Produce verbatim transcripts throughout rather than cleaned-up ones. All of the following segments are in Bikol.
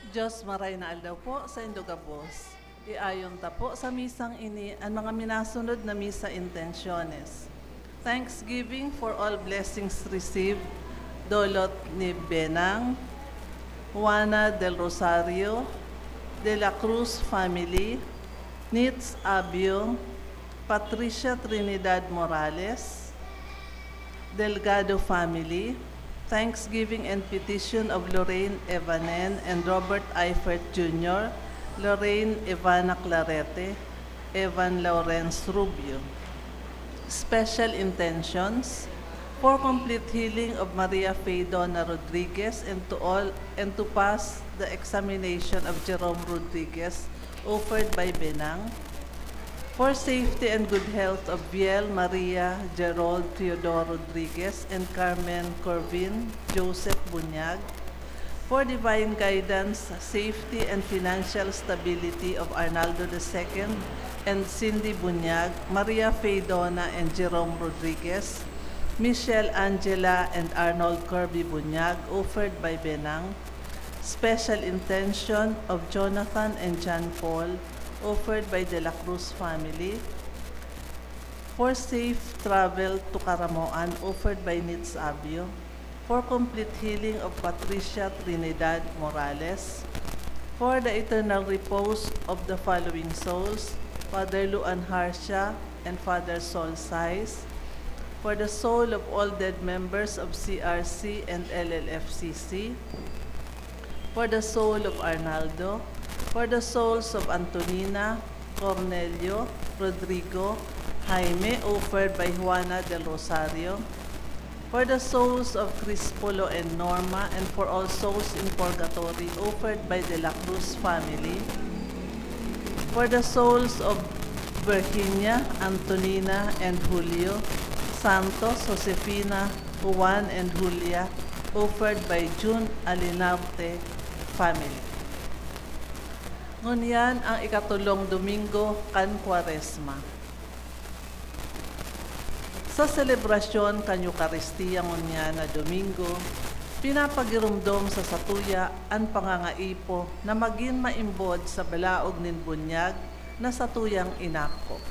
Diyos, maray na aldaw po sa indo gabos. Iayon ta po sa misang ini an mga minasunod na misa intenciones. Thanksgiving for all blessings received, dolot ni Benang, Juana del Rosario, De la Cruz family, Nitz Abio, Patricia Trinidad Morales, Delgado family, thanksgiving and petition of Lorraine Evanen and Robert Eifert Junior, Lorraine Evana Clarete, Evan Lawrence Rubio. Special intentions for complete healing of Maria Faye Donna Rodriguez and to all and to pass the examination of Jerome Rodriguez, offered by Benang. For safety and good health of Biel Maria Gerald Theodore Rodriguez and Carmen Corvin Joseph Bunyag. For divine guidance, safety, and financial stability of Arnaldo the second and Cindy Bunyag, Maria Faye Donna and Jerome Rodriguez, Michelle Angela and Arnold Kirby Bunyag, offered by Benang. Special intention of Jonathan and John Paul, offered by De La Cruz family. For safe travel to Caramoan, offered by Nitz Abio. For complete healing of Patricia Trinidad Morales. For the eternal repose of the following souls, Father Luan Harcia and Father Sol Sais. For the soul of all dead members of C R C and L L F C C. For the soul of Arnaldo. For the souls of Antonina, Cornelio, Rodrigo, Jaime, offered by Juana del Rosario. For the souls of Crispolo and Norma, and for all souls in purgatory, offered by De La Cruz family. For the souls of Virginia, Antonina, and Julio, Santos, Josefina, Juan, and Julia, offered by June Alinarte family. Ngunyan ang ikatulong Domingo kan Kwaresma. Sa selebrasyon kan Eukaristia ngunyan na Domingo, pinapagiromdom sa satuya an pangangaipo na magin maimbod sa balaog nin bunyag na satuyang inako.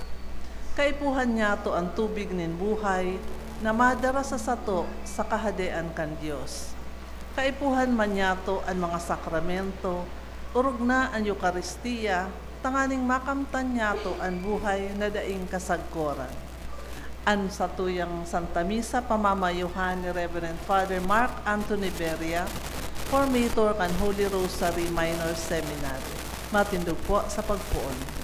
Kaipuhan niyato an tubig nin buhay na madara sa sato sa Kahadean kan Dios. Kaipuhan man niyato an mga sakramento, orog na an Eukaristia, tanganing makamtan niyato an buhay na daing kasagkoran. An satuyang Santa Misa pamamayohan ni Reverend Father Mark Anthony Beria, formator kan Holy Rosary Minor Seminary. Matindog po sa pagpoon.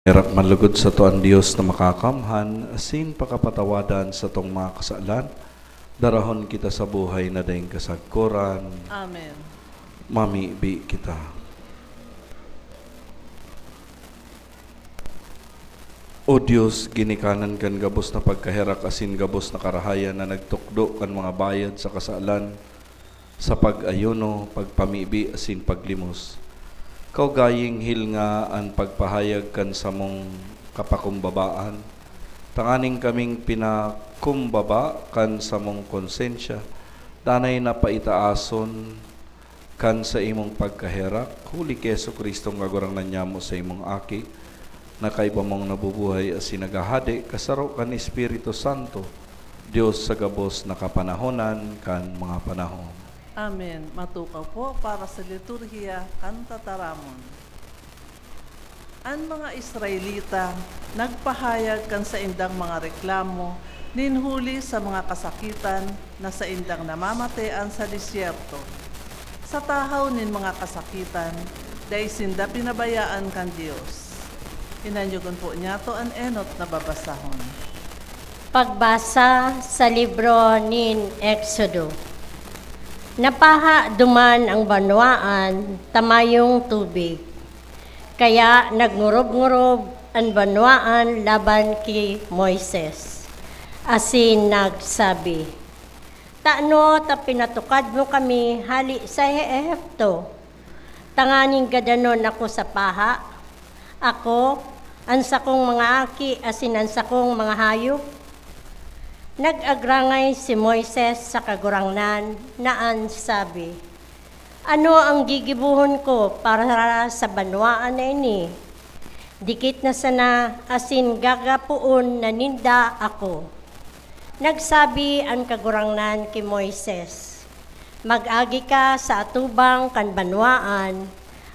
Irap man lugod sato an Dios na makakamhan, asin pakapatawadan satong mga kasalan, Darahon kita sa buhay na daing kasagkoran. Amen. Mamibi kita. O Dios, ginikanan kan gabos na pagkaherak asin gabos na karahayan na nagtukdo kan mga bayad sa kasalan, sa pag-ayuno, pagpamibi asin paglimos. Kaugaying hilnga an pagpahayag kan samong kapakumbabaan, tanganing kaming pinakumbaba kan samong konsensya, danay na paitaason kan saimong pagkaherak, huli ki Jesu-Cristong Kagurangnan nyamo, saimong Aki, na kaiba mong nabubuhay asin naghahade, kasaro kan Espiritu Santo, Dios sa gabos na kapanahonan kan mga panahon. Amen. Matukaw po para sa liturhiya kan tataramon. An mga Israelita nagpahayag kan saindang mga reklamo nin huli sa mga kasakitan na saindang namamatean sa disyerto. Sa tahaw nin mga kasakitan, dai sinda pinabayaan kan Dios. Inanyogon po niyato an enot na babasahon. Pagbasa sa libro nin Exodo. Napaha duman ang banwaan ta mayong tubig. Kaya nagngurub-ngurub an banwaan laban ki Moises, asin nagsabi, "Tano ta pinatukad mo kami hale sa Ehipto, tanganing gadanon ako sa paha, ako, an sakong mga aki asin an sakong mga hayop?" Nag-agrangay si Moises sa Kagurangnan na an sabi, "Ano ang gigibohon ko para sa banwaan na ini? Dikit na sana asin gagapoon na ninda ako." Nagsabi an Kagurangnan ki Moises, "Mag-agi ka sa atubang kan banwaan,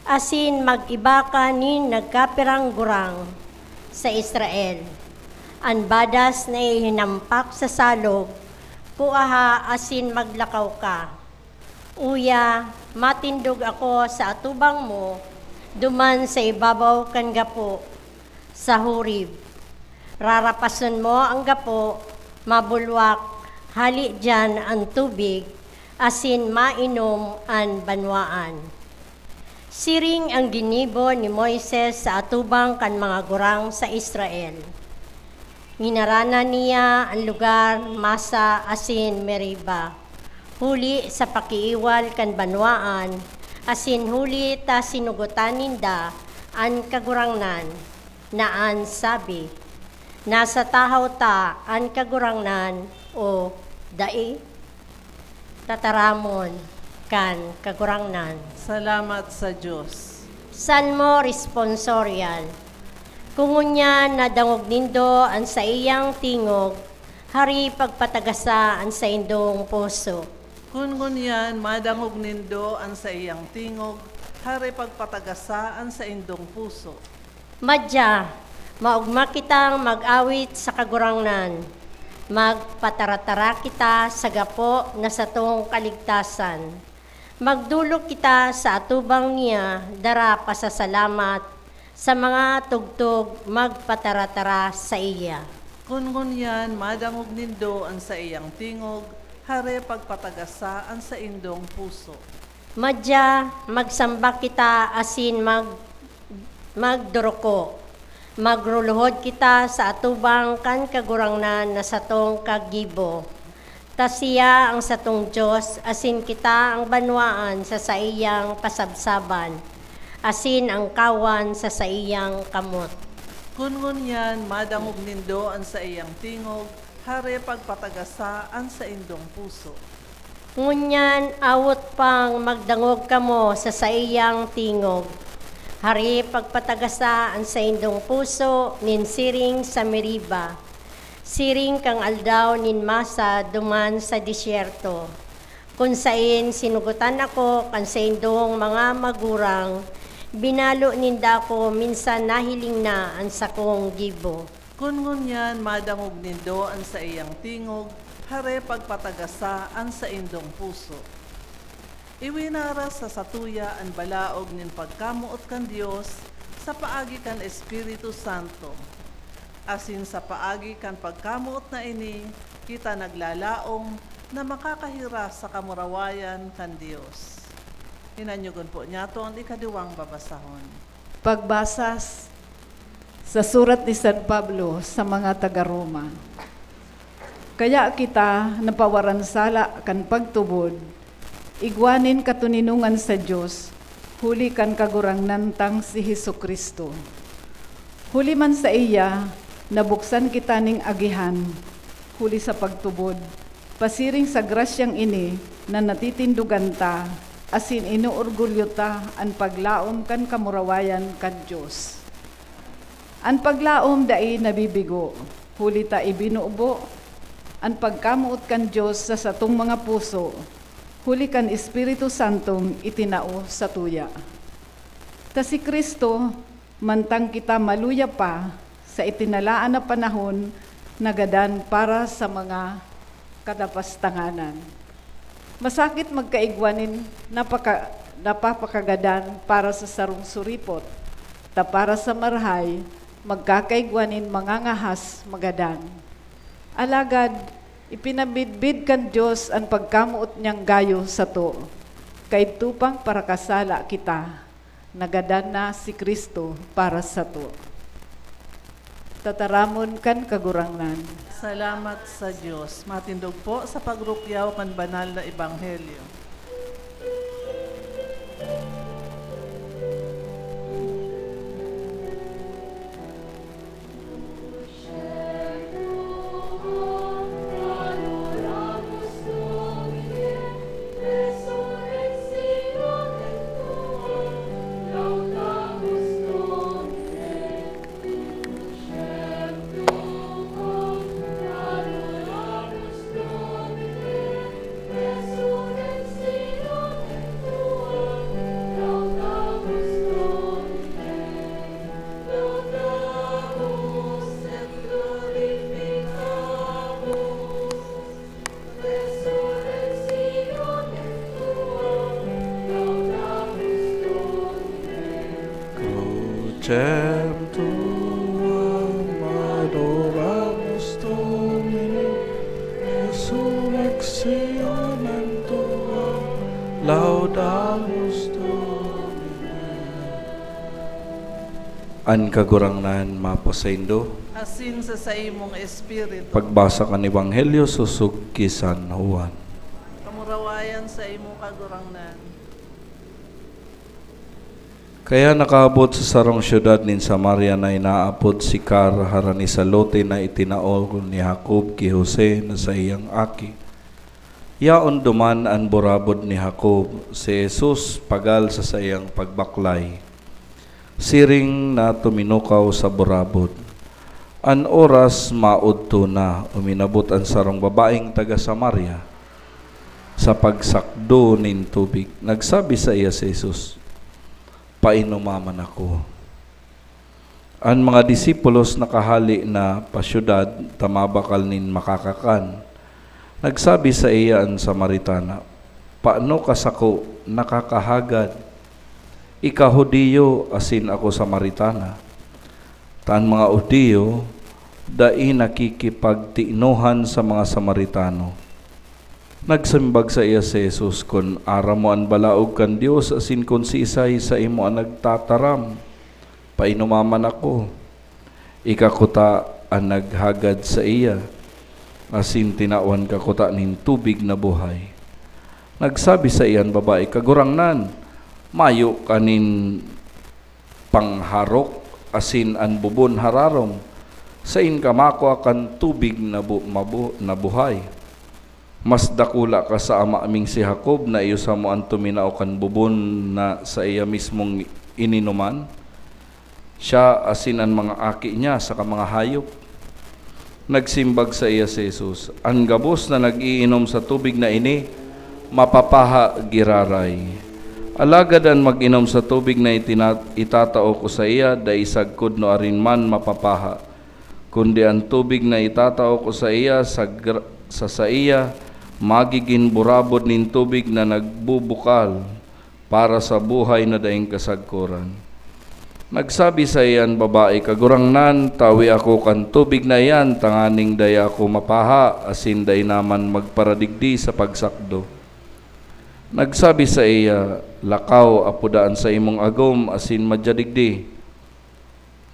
asin mag-iba ka nin nagkapirang gurang sa Israel. An badas na ihinampak sa salog, kuaha asin maglakaw ka. Uya, matindog ako sa atubang mo, duman sa ibabaw kan gapo, sa Horeb. Rarapason mo an gapo, mabulwak, hale diyan an tubig, asin mainom an banwaan." Siring an ginibo ni Moises sa atubang kan mga gurang sa Israel. Nginaranan niya an lugar Masa asin Meriba, huli sa pakiiwal kan banwaan, asin huli ta sinugotan ninda an Kagurangnan, na an sabi, "Nasa tahaw ta an Kagurangnan o dai?" Tataramon kan Kagurangnan. Salamat sa Dios. Salmo Responsorial. Kun ngunyan nadangog nindo an saiyang tingog, hari pagpatagasa an saindong puso. Kun ngunyan madangog nindo an saiyang tingog, hari pagpatagasa an saindong puso. Madya, maogma kitang mag-awit sa Kagurangnan. Magpataratara kita sa gapo na satong kaligtasan. Magdolok kita sa atubang niya, dara pasasalamat, sa mga tugtog magpataratara saiya. Kun ngunyan madangog nindo an saiyang tingog, hari pagpatagasa an saindong puso. Madya, magsamba kita asin mag-, magduruko. Magruluhod kita sa atubang kan Kagurangnan na satong kagibo. Ta siya ang satong Dios, asin kita ang banwaan sa saiyang pasabsaban, asin ang kawan sa saiyang kamot. Kun ngunyan madangog nindo an saiyang tingog, hari pagpatagasa an saindong puso. Ngunyan, awot pang magdangog kamo sa saiyang tingog. Hari pagpatagasa an saindong puso nin siring sa Meriba, siring kan aldaw nin Masa duman sa disyerto, kun saen sinugotan ako kan saindong mga magurang, binalo ninda ako minsan nahiling na an sakong gibo. Kun ngunyan madangog nindo an saiyang tingog, hari pagpatagasa an saindong puso. Iwinaras sa satuya an balaog nin pagkamoot kan Dios sa paagi kan Espiritu Santo. Asin sa paagi kan pagkamoot na ini, Kita naglalaom na makakahiras sa kamurawayan kan Dios. Hinanyogon po niyato an ikaduwang babasahon. Pagbasa s-, sa surat ni San Pablo sa mga taga-Roma. Kaya kita napawaran sala kan pagtubod, igwa nin katoninongan sa Dios, huli kan Kagurangnan tang si Jesu-Cristo. Huli man saiya, nabuksan kita nin agihan, huli sa pagtubod, pasiring sa grasyang ini na natitindogan ta, asin inoorgulyo ta an paglaom kan kamurawayan kan Dios. An paglaom dai nabibigo, huli ta ibinubo an pagkamoot kan Dios sa satong mga puso, huli kan Espiritu Santong itinao satuya. Ta si Cristo, mantang kita maluya pa, sa itinalaan na panahon, nagadan para sa mga katapastanganan. Masakit magkaigwa nin napaka-, napapakagadan para sa sarong suripot, ta para sa marahay, magkakaigwa nin mangangahas magadan. Alagad, ipinamidbid kan Dios an pagkamoot niyang gayo sato. Kaidto pang parakasala kita, nagadan na si Cristo para sato. Tataramon kan Kagurangnan. Salamat sa Dios. Matindog po sa pagrukyaw kan banal na ebanghelyo. Crucem tuam adoramus Domine, resurrectionem tuam laudamus Domine. An Kagurangnan mapasaindo. Asin sa saimong espiritu. Pagbasa kan Ebanghelyo sosog ki San Juan. Kamurawayan sa imo, Kagurangnan. Kaya nakaabot sa sarong syudad nin Samaria na inaapod Sicar, harani sa lote na itinao ni Jacob ki Jose na saiyang aki. Yaon duman an burabod ni Jacob, si Jesus pagal sa saiyang pagbaklay. Siring na tuminukaw sa burabod. An oras maodto na, uminabot an sarong babaeng taga Samaria. Sa pagsakdo nin tubig, nagsabi saiya si Jesus, "Painoma man ako." An mga disipulos nakahale na pa syudad ta mabakal nin makakakan. Nagsabi saiya an Samaritana, "Paano ka sako nakakahagad? Ika Judio asin ako Samaritana." Ta an mga Judio dai nakikipagtiinohan sa mga Samaritano. Nagsimbag saiya si Jesus, "Kun aram mo an balaog kan Dios asin kun siisay saimo an nagtataram, painoma man ako. Ika kuta an naghagad saiya, asin tinawan ka kuta nin tubig na buhay." Nagsabi saiya an babae, "Kagurangnan, mayo ka nin pangharok asin an bubon hararom, saen ka makua kan tubig na bu-, mabu-, na buhay? Mas dakula ka sa ama ming si Jacob na iyo samo an tuminao kan bubon na saiya mismong ininuman, siya asin an mga aki niya saka mga hayop." Nagsimbag saiya si Jesus, "An gabos na nag-iinom sa tubig na ini, mapapaha giraray. Alagad an mag-inom sa tubig na itina-, itatao ko saiya, dai sagkod nuarin man mapapaha, kundi an tubig na itatao ko saiya sa gra-, sa saiya, magigin burabod nin tubig na nagbubukal para sa buhay na daing kasagkoran." Nagsabi saiya an babae, "Kagurangnan, tawi ako kan tubig na iyan tanganing dai ako mapaha asin dai naman magparadigdi sa pagsakdo." Nagsabi saiya, "Lakaw, apoda an saimong agom asin madya digdi."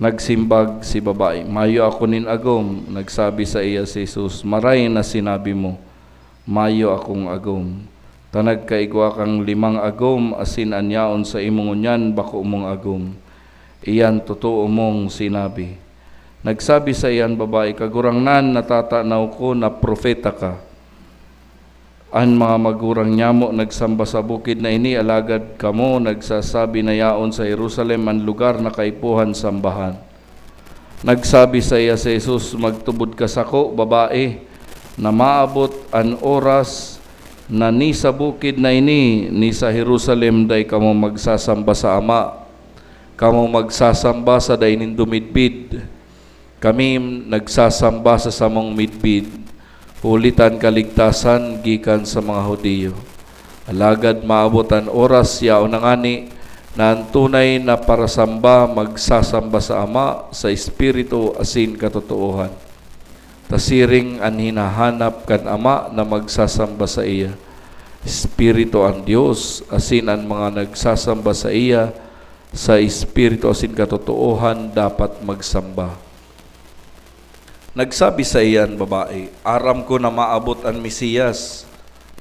Nagsimbag si babae, "Mayo ako nin agom." Nagsabi saiya si Jesus, "Maray na sinabi mo, 'Mayo akong agom.' Ta nagkaigwa kang limang agom asin an yaon saimo ngunyan bako mong agom." Iyan totoo mong sinabi. Nagsabi saiya an babae, "Kagurangnan, natatanaw ko na propeta ka. An mga magurang nyamo nagsamba sa bukid na ini, alagad kamo nagsasabi na yaon sa Jerusalem an lugar na kaipuhan sambahan." Nagsabi saiya si Jesus, "Magtubod ka sako, babae, na maabot an oras na ni sa bukid na ini, ni sa Jerusalem dai kamo magsasamba sa Ama. Kamo magsasamba sa dai nindo midbid. Kami nagsasamba sa samong midbid, huli ta an kaligtasan gikan sa mga Judio. Alagad maabot an oras, yaon na ngani, na an tunay na parasamba magsasamba sa Ama sa Espiritu asin katotoohan. Ta siring an hinahanap kan Ama na magsasamba saiya. Espiritu an Dios, asin an mga nagsasamba saiya sa Espiritu asin katotoohan dapat magsamba." Nagsabi saiya an babae, "Aram ko na maabot an Mesiyas,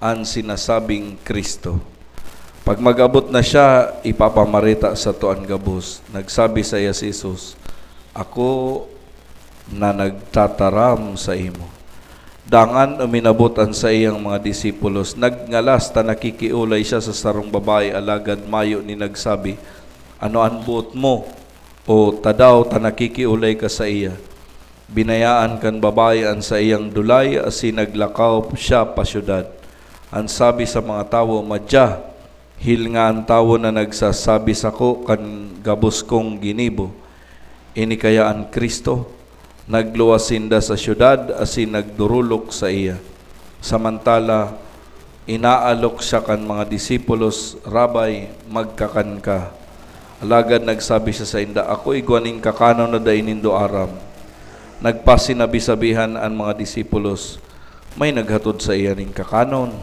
an sinasabing Cristo. Pag mag-abot na siya, ipapamareta sato an gabos." Nagsabi saiya si Jesus, "Ako na nagtataram saimo." Dangan uminabot an saiyang mga disipulos. Nagngalas ta nakikiolay siya sa sarong babae, alagad mayo nin nagsabi, "Ano an boot mo?" o "Tadaw ta nakikiolay ka saiya?" Binayaan kan babae an saiyang dulay asin naglakaw siya pa syudad. An sabi sa mga tawo, "Madya, hilnga an tawo na nagsasabi sako kan gabos kong ginibo. Ini kaya an Cristo?" Nagluwas sinda sa syudad asin nagdorolok saiya. Samantala, inaalok siya kan mga disipulos, "Rabbi, magkakan ka." Alagad nagsabi siya sainda, "Ako igwa nin kakanon na dai nindo aram." Nagpasinabi-sabihan an mga disipulos, "May naghatod saiya nin kakanon."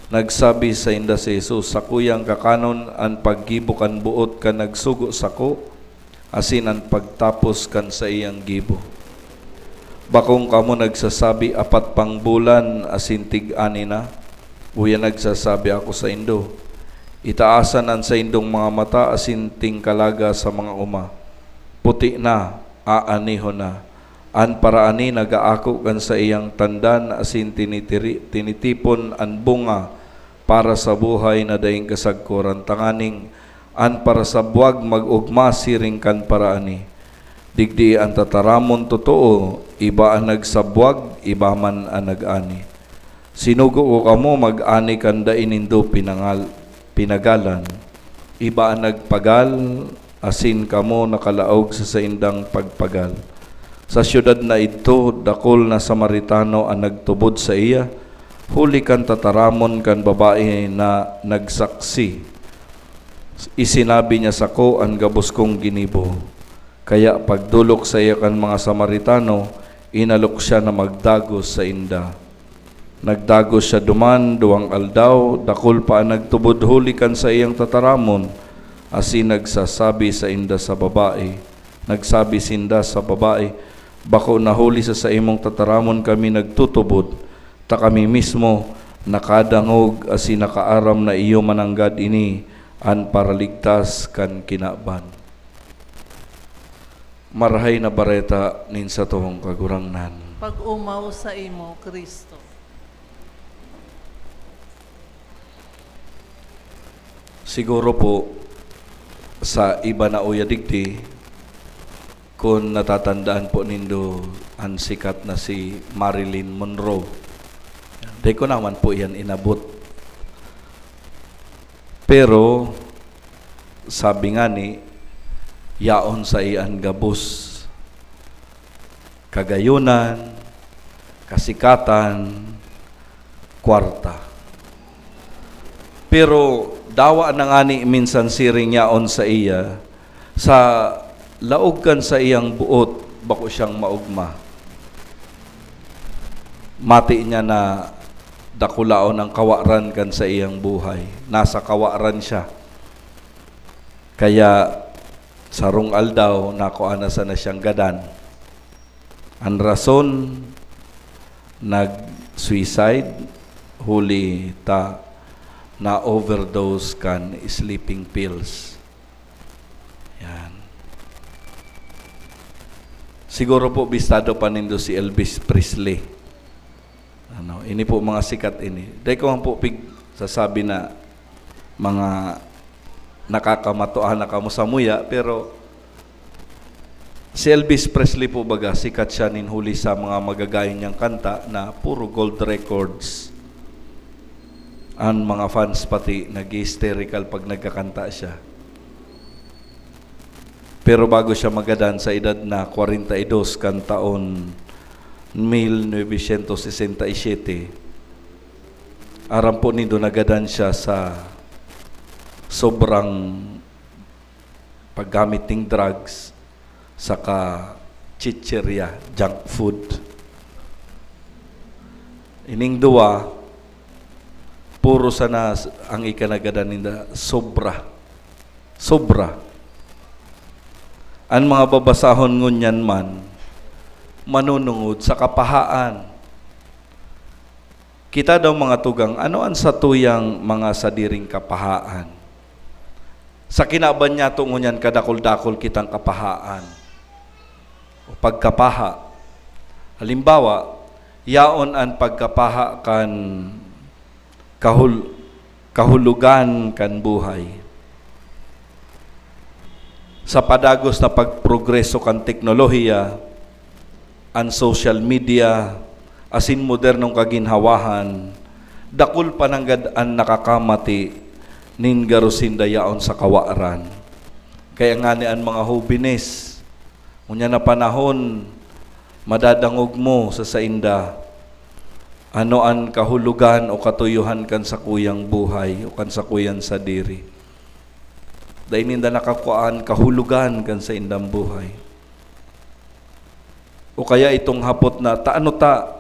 Nagsabi sainda si Jesus, "Sakuyang kakanon an paggibo kan boot kan nagsugo sako, asin an pagtapos kan saiyang gibo. Bakong kamo nagsasabi, 'Apat pang bulan asin tig-ani na'? Uya nagsasabi ako saindo, itaasan an saindong mga mata asin tingkalaga sa mga oma. Puti na, aanihon na. An paraani nagaako kan saiyang tandan asin tinitiri-, tinitipon an bunga para sa buhay na daing kasagkoran, tanganing an parasabwag mag-ogma siring kan paraani. Digdi an tataramon totoo, iba an nagsabwag, iba man an nag-ani. Sinugo ko kamo mag-ani kan dai nindo pinangal-, pinagalan. Iba an nagpagal, asin kamo nakalaog sa saindang pagpagal. Sa syudad na idto, dakul na Samaritano an nagtubod saiya, huli kan tataramon kan babae na nagsaksi, 'Isinabi niya sako an gabos kong ginibo.' Kaya pagdolok saiya kan mga Samaritano, inalok siya na magdagos sainda. Nagdagos siya duman duwang aldaw, dakul pa an nagtubod huli kan saiyang tataramon, asin nagsasabi sainda sa babae, nagsabi sinda sa babae, "Bako na huli sa saimong tataramon kami nagtutubod, ta kami mismo nakadangog asin nakaaram na iyo mananggad ini an Paraligtas kan kinaban." Marahay na Bareta nin satong Kagurangnan. Pag-omaw saimo, Cristo. Siguro po, sa iba na uya digdi, kung natatandaan po nindo an sikat na si Marilyn Monroe. Di ko naman po yan inabot. Pero, sabi nga ni, yaon sa iyan gabos. Kagayonan, kasikatan, kwarta. Pero dawa na ngani minsan siring yaon saiya, Sa laog kan saiyang buot, bako siyang maogma. Mati niya na dakulaon ang kawaran kan saiyang buhay. Nasa kawaran siya. Kaya sarong aldaw, nakuha na sana siyang gadan. An rason, nag-suicide, huli ta na-overdose kan sleeping pills. Yan. Siguro po bistado pa nindo si Elvis Presley. Ano, ini po mga sikat ini. Dai ko man po pig sasabi na mga nakakamatuan na kamo sa muya, pero si Elvis Presley po baga, sikat siya nin huli sa mga magagayon niyang kanta na puro gold records. Ang mga fans pati nag-hysterical pag nagkakanta siya. Pero bago siya magadan sa edad na kwarenta y dos kan taon mil novecientos sesenta y siyete, aram po nindo, nagadan siya sa sobrang paggamit ning drugs saka chichirya, junk food. Ining duwa, puro sana s-, ang ikinagadan ninda, sobra. Sobra. An mga babasahon ngunyan man, manunungod sa kapahaan. Kita daw, mga tugang, ano an satuyang mga sadiring kapahaan? Sa kinaban niyato ngunyan, kadakul-dakul kitang kapahaan o pagkapaha. Halimbawa, yaon an pagkapaha kan kahul-, kahulogan kan buhay. Sa padagos na pagprogreso kan teknolohiya, an social media, asin modernong kaginhawahan, dakul pa nanggad an nakakamati nin garo sinda yaon sa kawaran. Kaya ngani an mga hobines, ngunyan na panahon, madadangog mo sa sainda, ano an kahulogan o katuyohan kan sakuyang buhay o kan sakuyang sadiri. Dai ninda nakakua an kahulogan kan saindang buhay. O kaya itong hapot na, "Ta ano ta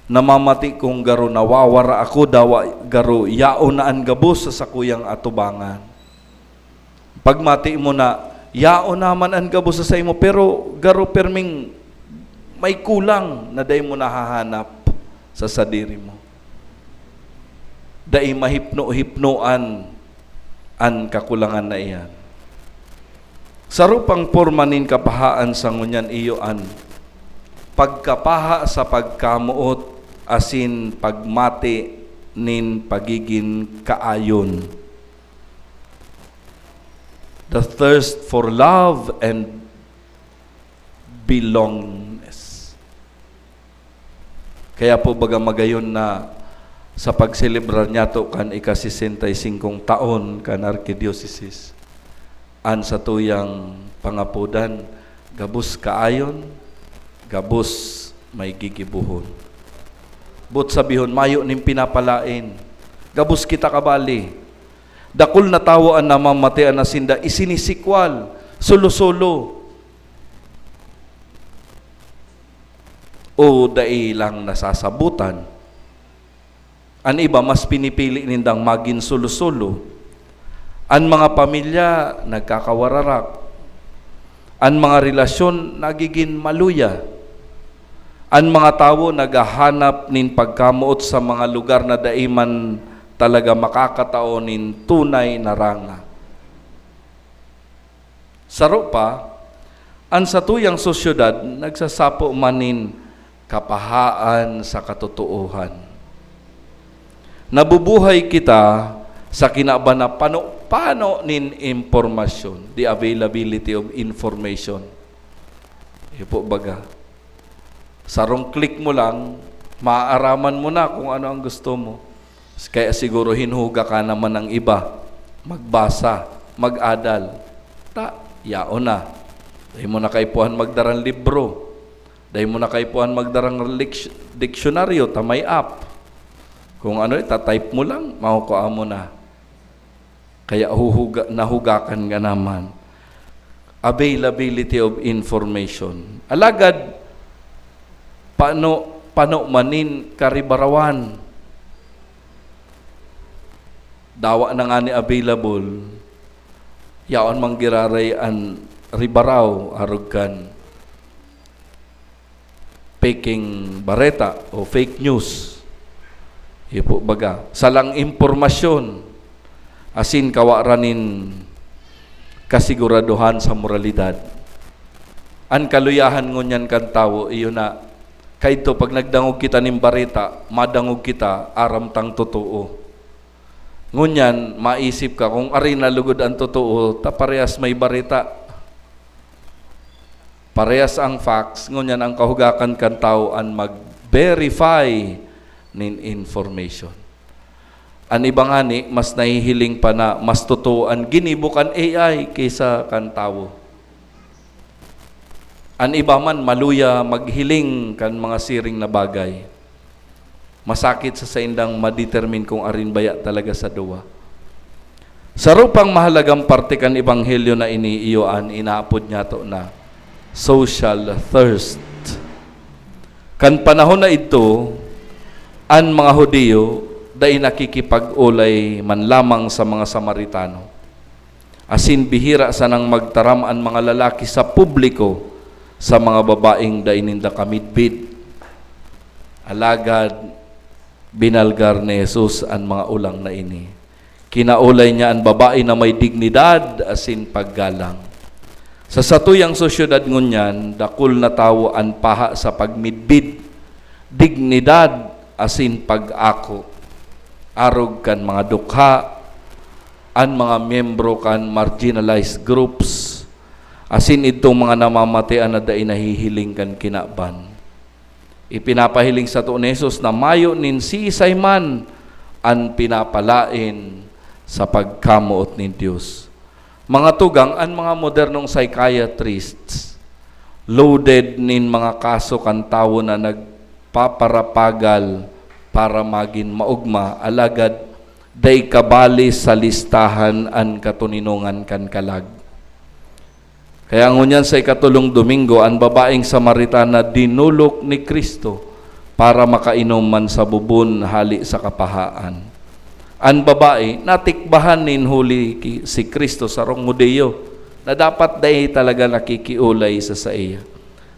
namamati kung garo nawawara ako, dawa garo yaon na an gabos sa sakuyang atubangan?" Pagmati mo na, yaon naman an gabos sa saimo, pero garo perming may kulang na dai mo nahahanap sa sadiri mo. Dai mahipno-hipnoan an kakulangan na iyan. Saro pang porma nin kapahaan sa ngunyan iyo an pagkapaha sa pagkamoot asin pagmati nin pagigin kaayon. The thirst for love and belongingness. Kaya po, baga, magayon na sa pagselebrar niyato kan ika-sesenta y singkong taon kan Arkidiosesis, an satuyang pangapodan, gabos kaayon, gabos may gigibohon. Boot sabihon, mayo nin pinapalaen, gabos kita kabali. Dakul na tawo an namamatian na sinda isinisikwal, solo-solo, o dai lang nasasabotan. An iba, mas pinipili nindang magin solo-solo. An mga pamilya nagkakawararak. An mga relasyon nagigin maluya. An mga tawo naghahanap nin pagkamoot sa mga lugar na dai man talaga makakatao nin tunay na ranga. Saro pa, an satuyang sosyedad nagsasapo man nin kapahaan sa katotoohan. Nabubuhay kita sa kinaban na pano-pano nin impormasyon, the availability of information. Iyo po baga, sarong click mo lang, maaaraman mo na kung ano ang gusto mo. Kaya siguro hinhuga ka naman ang iba, magbasa, mag-adal. Ta, yaon na. Dai mo na kaipuhan magdarang libro. Dai mo na kaipuhan magdarang liks-, diksyonaryo, ta may app. Kung ano, ita-type mo lang, makukua mo na. Kaya huhuga-, nahugakan ka naman. availability of information. Alagad, pano, pano man nin karibarawan? Dawa na ngani available, yaon man giraray an ribaraw, arog kan peking bareta o fake news. Iyo po baga, salang impormasyon, asin kawaran nin kasiguraduhan sa moralidad. An kaluyahan ngunyan kan tawo, iyo na, kaidto, pag nagdangog kita nin bareta, madangog kita, aram tang totoo. Ngunyan, maisip ka kung ari na lugod an totoo, ta parehas may bareta. Parehas ang facts, ngunyan ang kahugakan kan tawo an mag-verify nin information. An iba ngani, mas nahihiling pa na mas totoo an ginibo kan A I kaysa kan tawo. An iba man, maluya maghiling kan mga siring na bagay. Masakit sa saindang ma-determine kung arin baya talaga sa duwa. Saro pang mahalagang parte kan ebanghelyo na ini iyo an inaapod niyato na social thirst. Kan panahon na idto, an mga Judio dai nakikipag-olay man lamang sa mga Samaritano. Asin bihira sanang magtaram an mga lalaki sa publiko sa mga babaeng dai ninda kamidbid. Alagad binalgar ni Jesus an mga olang na ini. Kinaolay niya an babae na may dignidad asin paggalang. Sa satuyang sosyedad ngunyan, dakul na tawo an paha sa pagmidbid, dignidad, asin pag-ako. Arog kan mga dukha, an mga miyembro kan marginalized groups, asin idtong mga namamatean na dai nahihiling kan kinaban. Ipinapahiling sato ni Jesus na mayo nin siisay man an pinapalaen sa pagkamoot nin Dios. Mga tugang, an mga modernong psychiatrists, loaded nin mga kaso kan tawo na nagpaparapagal para magin maogma, alagad dai kabali sa listahan an katoninongan kan kalag. Kaya ngunyan sa ikatolong Domingo, an babaeng Samaritana dinolok ni Cristo para makainom man sa bubon hale sa kapahaan. An babae, natikbahan nin huli ki-, si Cristo, sarong Judio, na dapat dai talaga nakikiolay sa saiya.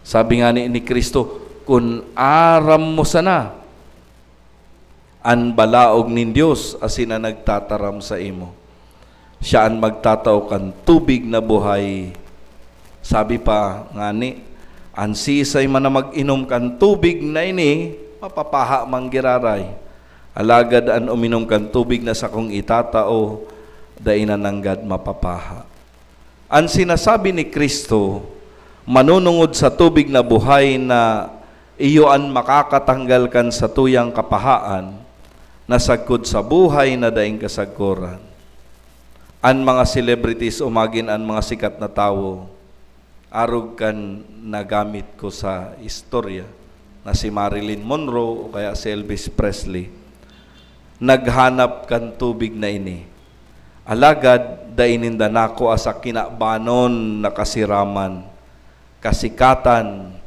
Sabi ngani ni Cristo, "Kun aram mo sana an balaog nin Dios asin an nagtataram saimo, siya an magtatao kan tubig na buhay." Sabi pa ngani, "An siisay man na mag-inom kan tubig na ini, mapapaha man giraray. Alagad an uminom kan tubig na sakong itatao, dai na nanggad mapapaha." An sinasabi ni Cristo, manunungod sa tubig na buhay na iyo an makakatanggal kan satuyang kapahaan, na sagkod sa buhay na daing kasagkoran. An mga celebrities o magin an mga sikat na tawo, arog kan nagamit ko sa istorya, na si Marilyn Monroe o kaya si Elvis Presley, naghanap kan tubig na ini. Alagad dai ninda nakua sa kinabanon na kasiraman, kasikatan,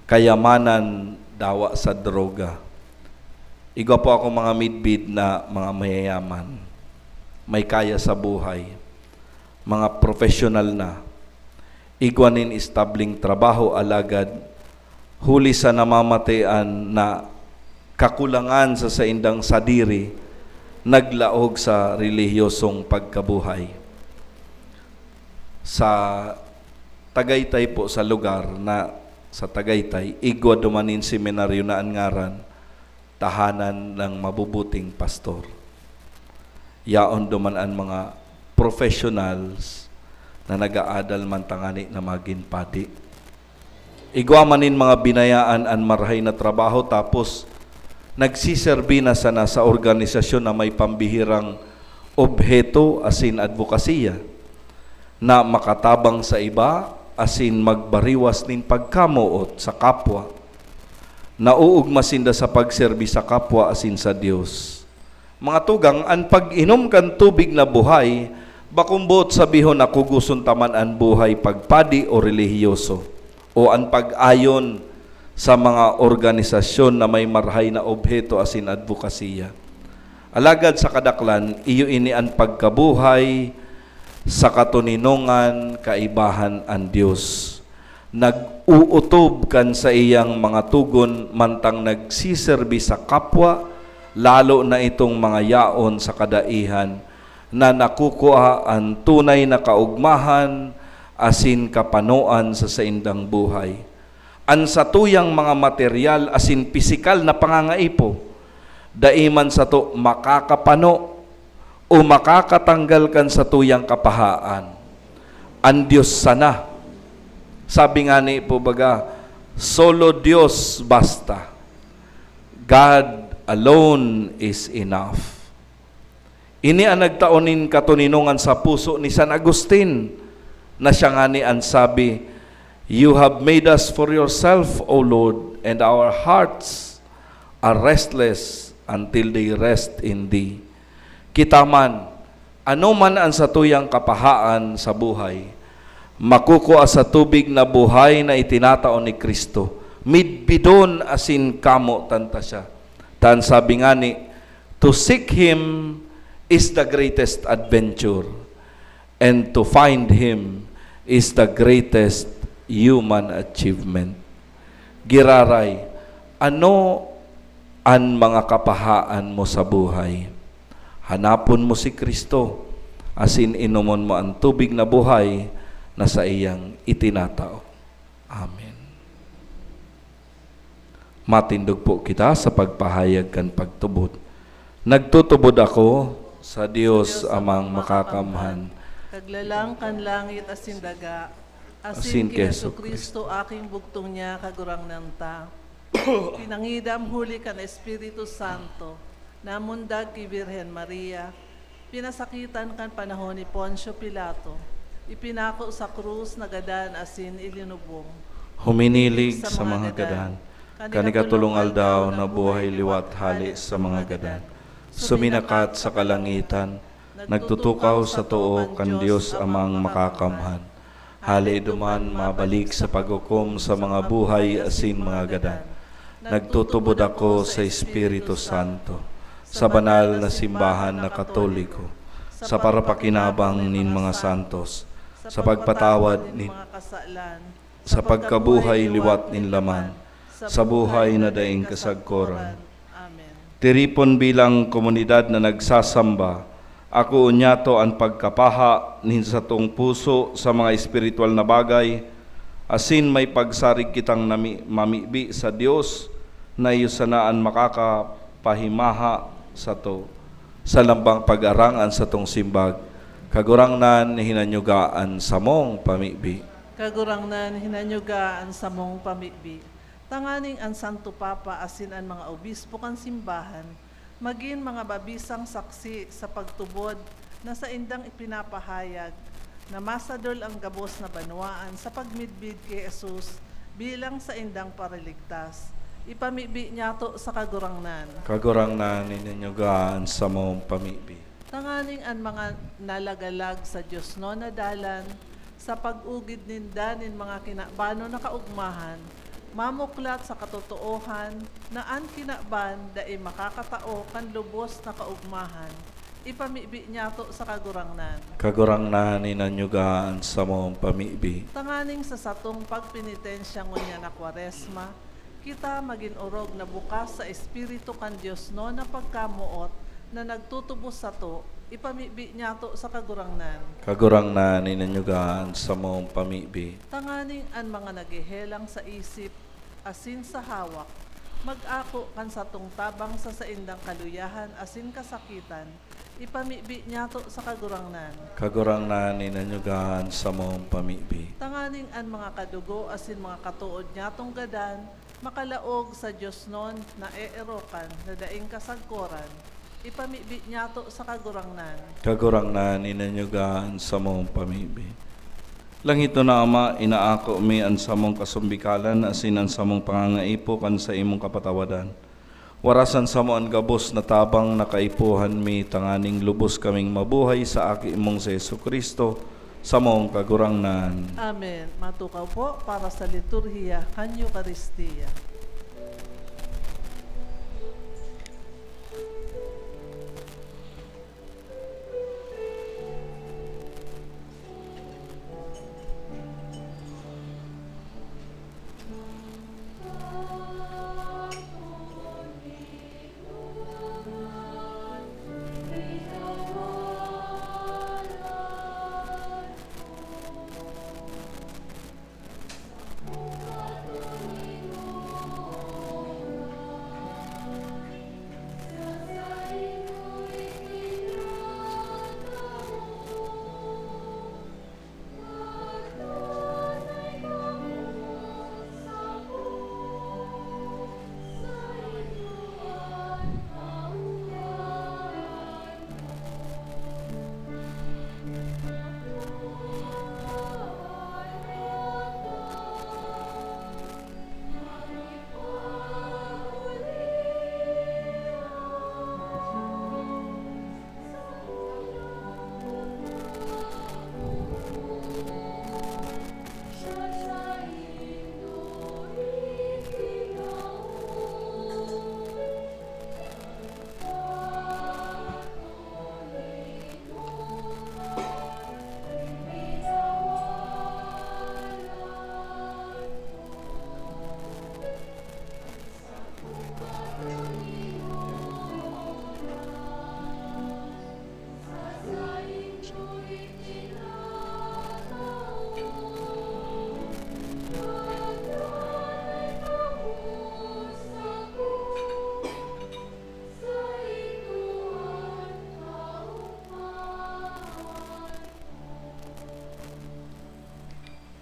kayamanan, dawa sa droga. Igwa po akong mga midbid na mga mayayaman, may kaya sa buhay, mga professional na. Igwa nin establing trabaho, alagad huli sa namamatean na kakulangan sa saindang sadiri, naglaog sa relihiyosong pagkabuhay. Sa Tagaytay po, sa lugar na sa Tagaytay, igwa duman nin seminaryo na an ngaran, Tahanan ng Mabubuting Pastor. Yaon duman an mga professionals na nag-aadal man tangani na magin padi. Igwa man nin mga binayaan an marahay na trabaho, tapos nagsiserbi na sana sa organisasyon na may pambihirang obheto asin adbokasiya, na makatabang sa iba asin magbariwas nin pagkamoot sa kapwa. Nauugma sinda sa pagserbi sa kapwa asin sa Dios. Mga tugang, an pag-inom kan tubig na buhay Bakong boot sabihon na kugoson ta man an buhay pagpadi o relihiyoso, o an pag-ayon sa mga organisasyon na may marhay na obheto asin adbokasiya. Alagad sa kadaklan, iyo ini an pagkabuhay sa katoninongan, kaibahan an Dios. Nag-uutob kan saiyang mga togon mantang nagsiserbi sa kapwa, lalo na itong mga yaon sa kadaihan, na nakukua an tunay na kaogmahan asin kapanoan sa saindang buhay. An satuyang mga materyal asin pisikal na pangangaipo, dai man sato makakapano o makakatanggal kan satuyang kapahaan. An Dios sana. Sabi ngani po baga, "Solo Dios basta." God alone is enough. Ini an nagtao nin katoninongan sa puso ni San Agustin, na siya ngani an sabi, "You have made us for yourself, O Lord, and our hearts are restless until they rest in Thee." Kita man, ano man an satuyang kapahaan sa buhay, makukua sa tubig na buhay na itinatao ni Cristo, midbidon asin kamotan ta siya. Ta an sabi ngani, "To seek Him is the greatest adventure, and to find Him is the greatest human achievement." Giraray, ano an mga kapahaan mo sa buhay? Hanapon mo si Cristo, asin inomon mo an tubig na buhay na saiyang itinatao. Amen. Matindog po kita sa pagpahayag kan pagtubod. Nagtutubod ako sa Dios Amang Makakamhan, Kaglalang kan langit asin daga, asin Asin ki ki Jesu-Cristo, aking bugtong niya, Kagurangnan ta. Pinangidam huli kan Espiritu Santo, namundag ki Birhen Maria, pinasakitan kan panahon ni Poncio Pilato, ipinako sa krus, nagadan asin ilinubong. Huminilig sa mga gadan, kan ikatolong aldaw nabuhay liwat hale sa mga gadan. Suminakat sa kalangitan, nagtutukaw sa too kan Dios Amang Makakamhan. Hale duman mabalik sa paghukom sa mga buhay asin mga gadan. Nagtutubod ako sa Espiritu Santo, sa banal na simbahan na Katoliko, sa parapakinabang nin mga santos, sa pagpatawad nin mga kasalan, sa pagkabuhay liwat nin laman, sa buhay na daing kasagkoran. Amen. Tiripon bilang komunidad na nagsasamba, akoon niyato an pagkapaha nin satong puso sa mga espiritual na bagay, asin may pagsarig kitang nami-, mamibi sa Dios na iyo sana an makakapahimaha sato. Sa lambang pag-arang an satong simbag, Kagurangnan, hinanyuga an samong pamibi. Kagurangnan, hinanyuga an samong pamibi. Tanganing an Santo Papa asin an mga obispo kan simbahan magin mga babisang saksi sa pagtubod na saindang ipinapahayag na masadol an gabos na banwaan sa pagmidbid ki Jesus bilang saindang Paraligtas. Ipamibi niyato sa Kagurangnan. Kagurangnan, hinanyuga an samong pamibi. Tanganing an mga nalagalag sa diosnon na dalan, sa pag-ugid ninda nin mga kinabanon na kaogmahan, mamuklat sa katotoohan na an kinaban dai makakatao kan lubos na kaogmahan, ipamibi niyato sa Kagurangnan. Kagurangnan, hinanyuga an samong pamibi. Tanganing sa satong pagpenitensya ngunyan na Kwaresma, kita magin orog na bukas sa Espiritu kan diosnon na pagkamoot na nagtutubos sato, ipamibi niyato sa Kagurangnan. Kagurangnan, hinanyuga an samong pamibi. Tanganing an mga naghehelang sa isip asin sa hawak mag-ako kan satong tabang sa saindang kaluyahan asin kasakitan, ipamibi niyato sa Kagurangnan. Kagurangnan, hinanyuga an samong pamibi. Tanganing an mga kadugo asin mga katood niyatong gadan makalaog sa diosnon na eerokan na daing kasagkoran, ipamibi niyato sa Kagurangnan. Kagurangnan, hinanyuga an samong pamibi. Langito na Ama, inaako mi an samong kasumbikalan asin an samong pangangaipo kan saimong kapatawadan. Warasan samo an gabos na tabang na kaipuhan mi, tanganing lubos kaming mabuhay sa Aki mong si Jesu-Cristo, samong Kagurangnan. Amen. Matukaw po para sa liturhiya kan Eukaristia.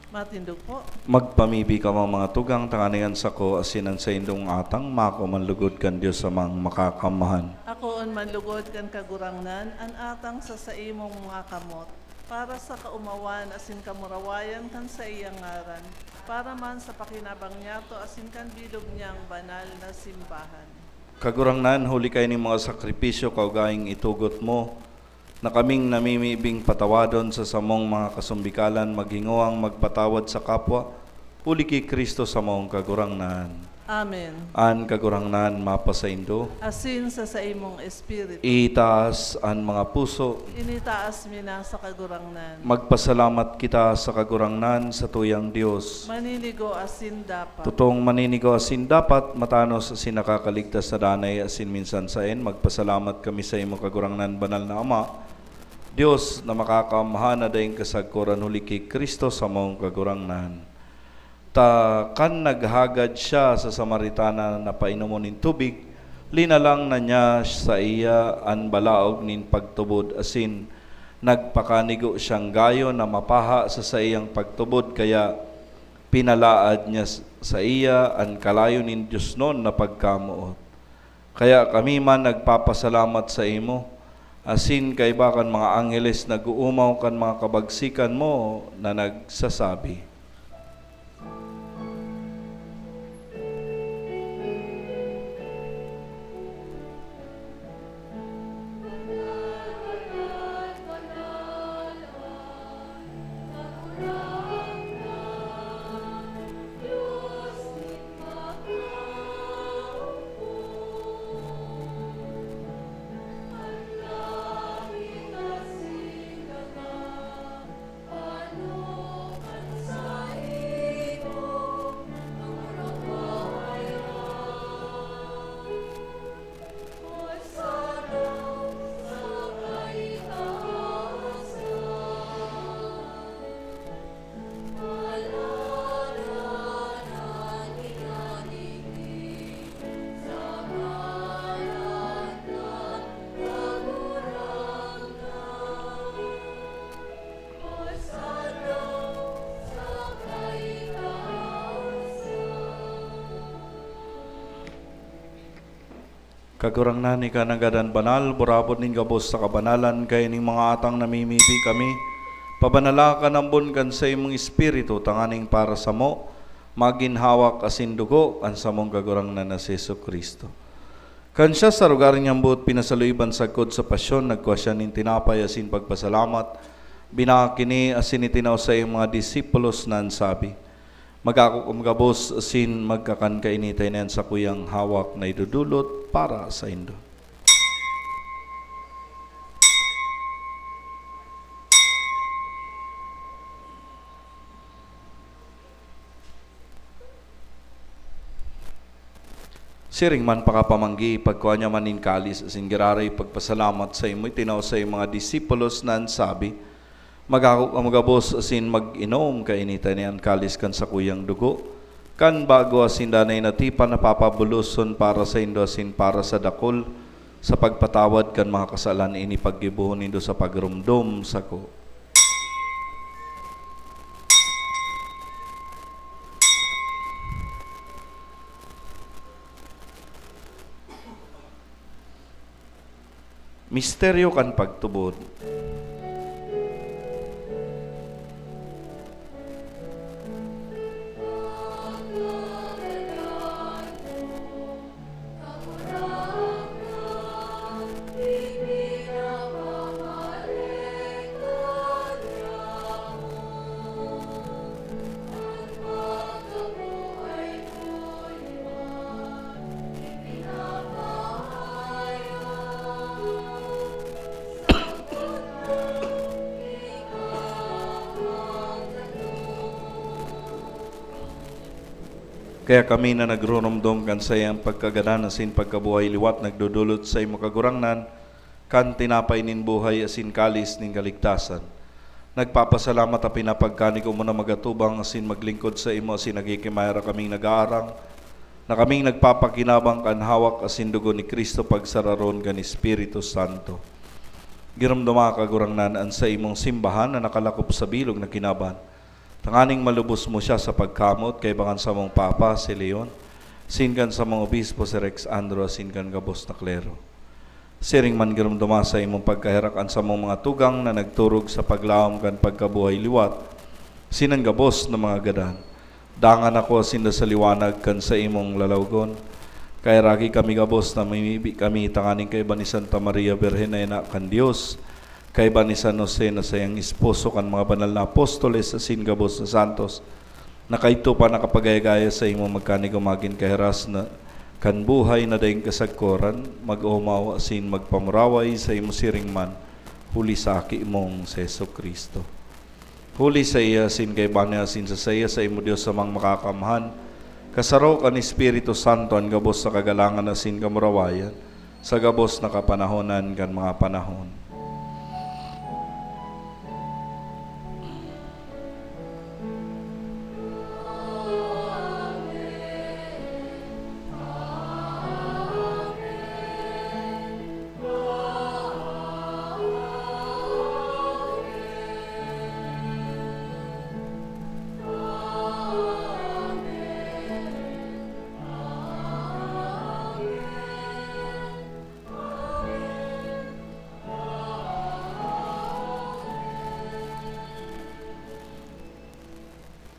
Matindog po. Magpamibi kamo, mga tugang, tanganing an sako asin an saindong atang makuman lugod kan Dios Amang Makakamhan. Akoon man lugod kan Kagurangnan an atang sa saimong mga kamot, para sa kaomawan asin kamurawayan kan saiyang ngaran, para man sa pakinabang niyato asin kan bilog niyang banal na simbahan. Kagurangnan, huli kaini mga sakripisyo kaugaing itugot mo, na kaming namimibing patawadon sa samong mga kasumbikalan, maghingowang magpatawad sa kapwa, huli ki Cristo samong Kagurangnan. Amen. An Kagurangnan mapasaindo. Asin sa saimong espiritu. Itaas an mga puso. Initaas mi na sa Kagurangnan. Magpasalamat kita sa Kagurangnan, satuyang Dios. Maninigo asin dapat. Totong maninigo asin dapat, matanos asin nakakaligtas sa danay asin minsan saen. Magpasalamat kami saimo, Kagurangnan, Banal na Ama, Dios na makakaamhan na daing kasagkoran, huli ki Cristo samong Kagurangnan. Ta kan naghagad siya sa Samaritana na painomon nin tubig, linalang na niya saiya an balaog nin pagtubod asin nagpakanigo siyang gayo na mapaha sa saiyang pagtubod, kaya pinalaad niya s-, saiya an kalayo nin diosnon na pagkamoot. Kaya kami man nagpapasalamat saimo, asin kaiba kan mga angheles nag-oomaw kan mga kabagsikan mo na nagsasabi. Kagurangnan, ika nanggad an banal, burabod nin gabos sa kabanalan, kaining mga atang namimibi kami, pabanala kan ambon kan saimong Espiritu, tanganing para samo, magin hawak asin dugo kan samong Kagurangnan na si Jesu-Cristo. Kan siya sa lugar niyang boot pinasaluiban sagkod sa pasyon, nagkua siya nin tinapay asin pagpasalamat, binaak ini asin itinao sa iyang mga disipulos na an sabi, "Mag-ako kamo gabos asin magkakan kaini ta ini an sakuyang hawak na idodolot para saindo." Siring man pakapamanggi, pagkua niya man nin kalis asin giraray pagpasalamat sa imo, itinao sa iyang mga disipulos na an sabi, "Mag-ako kamo gabos asin mag-inom kaini ta ini an kalis kan sakuyang dugo, kan bago asin danay na tipan na papabuloson para saindo asin para sa dakul sa pagpatawad kan mga kasalan. Ini paggibohon nindo sa pagromdom sako." Misteryo kan pagtubod. Kaya kami na nagruromdom kan saiyang pagkagadan asin pagkabuhay liwat, nagdodolot saimo, Kagurangnan, kan tinapay nin buhay asin kalis nin kaligtasan. Nagpapasalamat ta pinapagkanigo mo na magatubang asin maglingkod saimo, asin naghihimayak kaming nag-aarang na kaming nagpapakinabang kan hawak asin dugo ni Cristo pagsararon kan Espiritu Santo. Giromdoma, Kagurangnan, an saimong simbahan na nakalakop sa bilog na kinaban, tanganing malubos mo siya sa pagkamoot kaiba kan samong Papa, si Leon, asin kan samong Obispo, si Rex Andro, asin kan gabos na klero. Siring man giromdoma sa imong pagkaherak an samong mga tugang na nagturog sa paglaom kan pagkabuhay liwat, asin an gabos na mga gadan. Dangan ako asin sa liwanag kan saimong lalawgon. Kaheraki kami gabos na mimibi kami tanganing kaiba ni Santa Maria Birhen na ina kan Dios, kaiba ni San Jose na saiyang esposo, kan mga banal na apostoles asin gabos na santos, na kaidto pa nakapagaya-gaya saimo, magkanigo magin kahiras na kan buhay na daing kasagkoran, mag-omaw asin magpamuraway saimo siring man, huli sa Aki mong si Jesu-Cristo. Huli saiya, asin kaiba niya, asin sa saiya, saimo Dios Amang Makakamhan, kasaro kan Espiritu Santo, an gabos na kagalangan asin kamurawayan, sa gabos na kapanahonan kan mga panahon.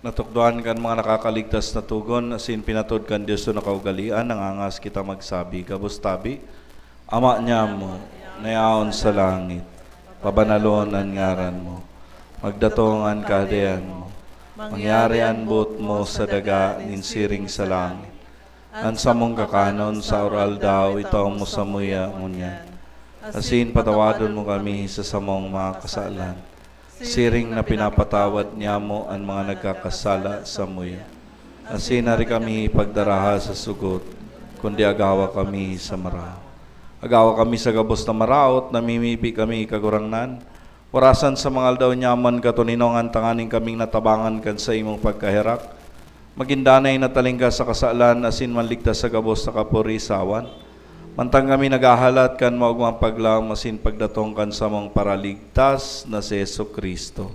Natukdoan kan mga nakakaligtas na togon, asin pinatod kan Dios na kaugalean, nangangas kita magsabi, gabos tabi, Ama niamo, na yaon sa langit, pabanalon an ngaran mo. Magdatong an kahadean mo. Mangyari an boot mo sa daga nin siring sa langit. An samong kakanon sa aroaldaw itao mo samuya ngunyan. Asin patawadon mo kami sa samong mga kasalan, siring na pinapatawad niamo an mga nagkakasala samuya. Asin hari kami pagdaraha sa sugot, kundi agawa kami sa maraot. Agawa kami sa gabos na maraot, namimibi kami, Kagurangnan, orasan sa mga aldaw niyaman katoninongan tanganing kaming natabangan kan saimong pagkaherak, magin danay na talingkas sa kasalan asin manligtas sa gabos na kaporisawan. Mantang kami naghahalat kan maogmang paglaom asin pagdatong kan samong Paraligtas na si Jesu-Cristo.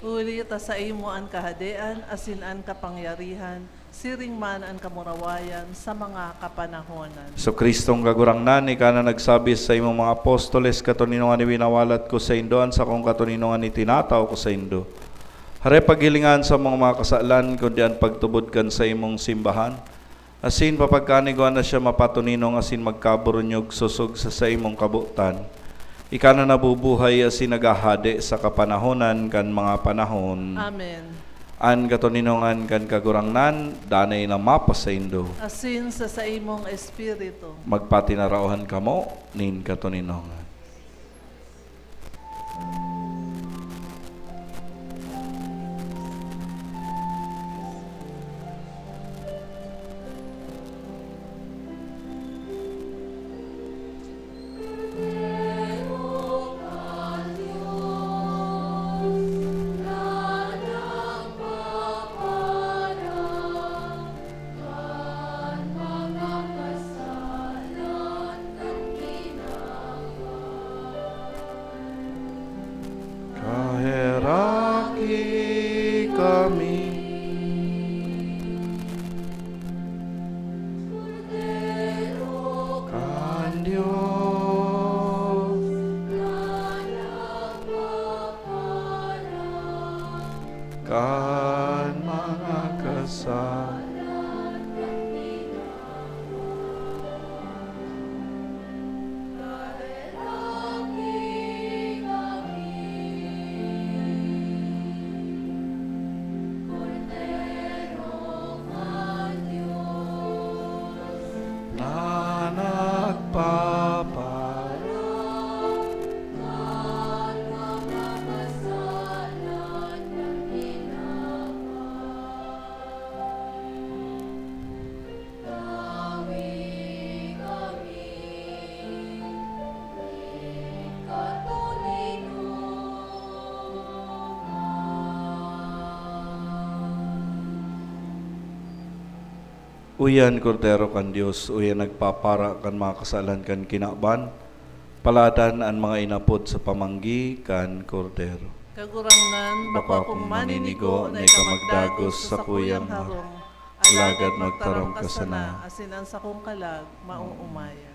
Huli ta saimo an kahadean asin an kapangyarihan, siring man an kamurawayan sa mga kapanahonan. Jesu-Cristong Kagurangnan, ika na nagsabi sa imong mga apostoles, "Katoninongan iwinawalat ko saindo, an sakong katoninongan itinatao ko saindo." Hare paghilingan sa mga, mga kasalan, kundi an pagtubod kan saimong simbahan. Asin papagkanigwa na siya mapatoninong asin magkaburunyog sosog sa saimong kabotan. Ika na nabubuhay asin naghahade sa kapanahonan kan mga panahon. Amen. An katoninongan kan Kagurangnan, danay na mapasaindo. Asin sa saimong espiritu. Magpatinaraohan kamo nin katoninongan. Kaheraki kami, Kordero kan Dios, na nagpapara kan mga kasalan. Na nagpapara kan mga kasalan na ginagawa. Tawi kami nin katoninongan. Uya an Kordero kan Dios, uya an nagpapara kan mga kasalan kan kinaban. Paladan an mga inapod sa pamanggi kan Kordero. Kagurangnan, bako akong maninigo na ika magdagos sa sakuyang harong, alagad magtaram ka sana, asin an sakong kalag maoomayan.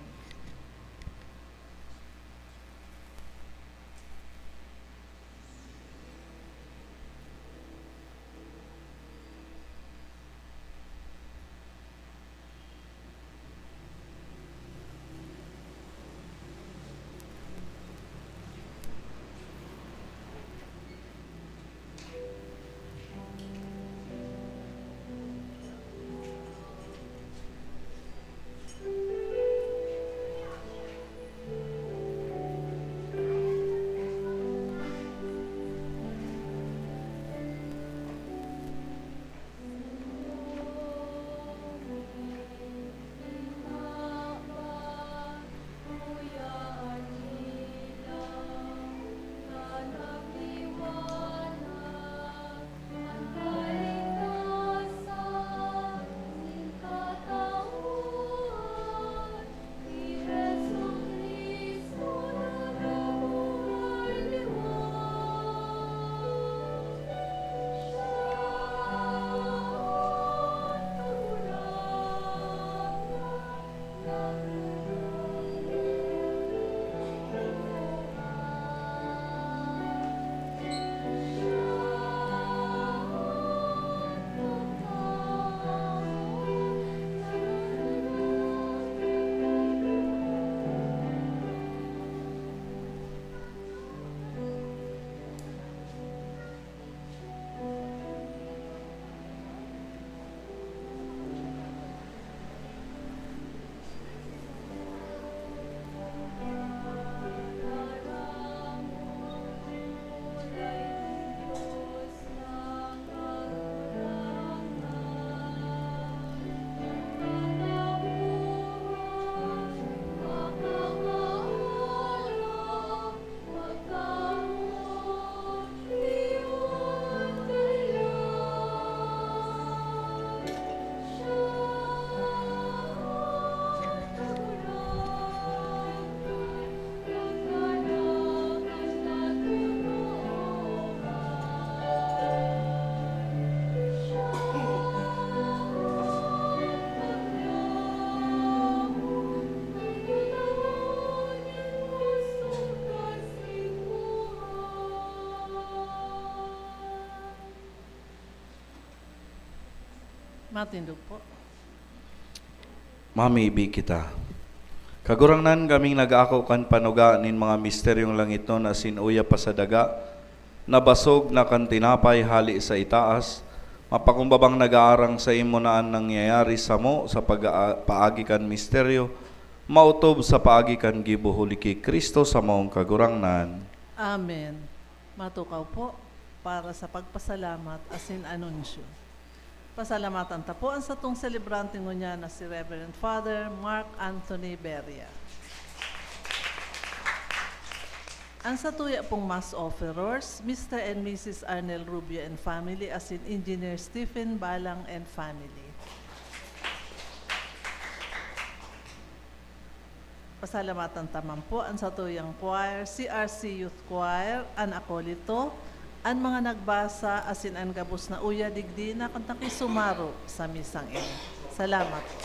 Matindog po. Mamibi kita. Kagurangnan, kaming nag-aako kan panuga nin mga misteryong langitnon asin uya pa sa daga, na basog na kan tinapay hali sa itaas, mapakumbabang nag-aarang sa imo na an nangyayari samo sa pag-a-, paagi kan misteryo, maotob sa paagi kan gibo huli ki Cristo samong Kagurangnan. Amen. Matukaw po para sa pagpasalamat asin anunsyo. Pasalamatan ta po an satong selebrante ngunyan na si Reverend Father Mark Anthony Beria. An satuya pong Mass Offerers, Mister and Missus Arnel Rubio and family, asin Engineer Stephen Balang and family. Pasalamatan ta man po an satuyang choir, C R C Youth Choir, an akolito, an mga nagbasa, asin an gabos na uya digdi na nakisumaro sa misang ini. Salamat po.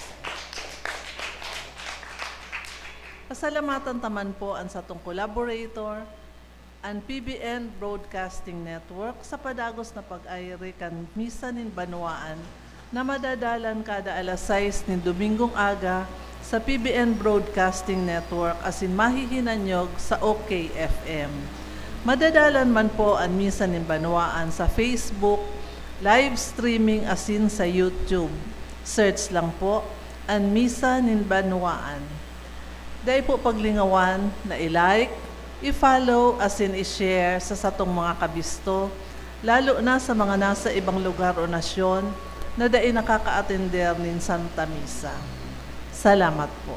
Pasalamatan ta man po an satong collaborator, an P B N Broadcasting Network, sa padagos na pag-aire kan Misa nin Banwaan na madadalan kada alas sais nin Domingong aga sa P B N Broadcasting Network asin mahihinanyog sa O K F M. Madadalan man po an Misa nin Banwaan sa Facebook, live streaming asin sa YouTube. Search lang po, an Misa nin Banwaan. Dai po paglingawan na i-like, i-follow asin i-share sa satong mga kabisto, lalo na sa mga nasa ibang lugar o nasyon na dai nakakaatender nin Santa Misa. Salamat po.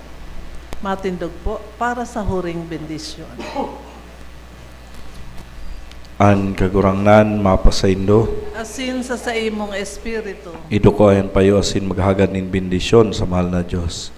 Matindog po para sa huring bendisyon. An Kagurangnan mapasaindo. Asin sa saimong espiritu. Idukwa an payo asin maghagad nin bendisyon sa mahal na Dios.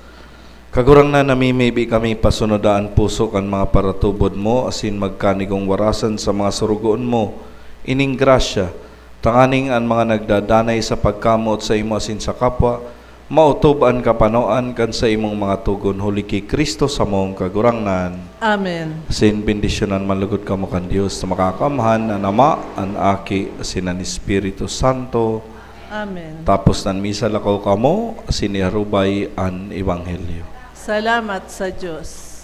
Kagurangnan, namimibi kami pasunod an puso kan mga paratubod mo asin magkanigong warasan sa mga sorogoon mo ining grasya, tanganing an mga nagdadanay sa pagkamoot saimo asin sa kapwa, maotob an kapanoan kan saimong mga togon, huli ki Cristo samong Kagurangnan. Amen. Asin bendisyonan man logod kamo kan Dios na Makakamhan, an Ama, an Aki, asin an Espiritu Santo. Amen. Tapos nan misa, lakaw kamo, asin iarubay an Ebanghelyo. Salamat sa Dios.